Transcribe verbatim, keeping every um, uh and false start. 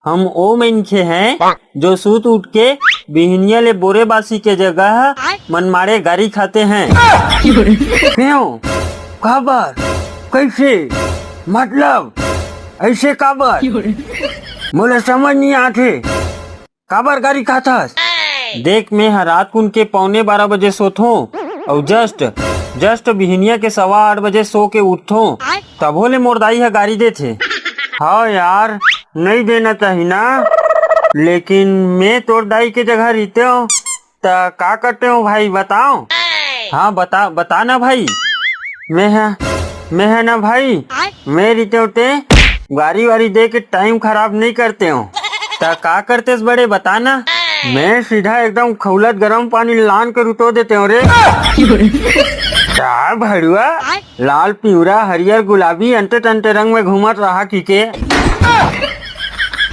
हम ओ मनखे हैं जो सूत उठ के बिहनिया ले बोरे बासी के जगह मनमाड़े गारी खाते हैं। क्यों? काबर? कैसे? मतलब ऐसे काबर? मोला समझ नहीं आथे। काबर गारी खाथस? देख, मैं ह रात कुन के पौने बारह बजे सोथों अउ जस्ट जस्ट बिहनिया के सवा आठ बजे सो के उठथों, तभो ले मोर दाई ह गारी देथे। हाँ यार, नहीं देना चाही ना, लेकिन मैं तोर दाई के जगह रहितेंव त का करतेंव भाई, बताओ। हाँ, बता बता ना भाई। मैं ह मैं ह ना भाई, मैं रहितेंव ते गारी वारी दे के टाइम खराब नहीं करतेंव। त का करतेस बड़े, बता ना। मैं सीधा एकदम खौलत गरम पानी लान के रुतो देतेंव रे। का भड़ुआ, लाल, पिवरा, हरियर, गुलाबी, अंते तंते रंग में घूमत रहा कि के।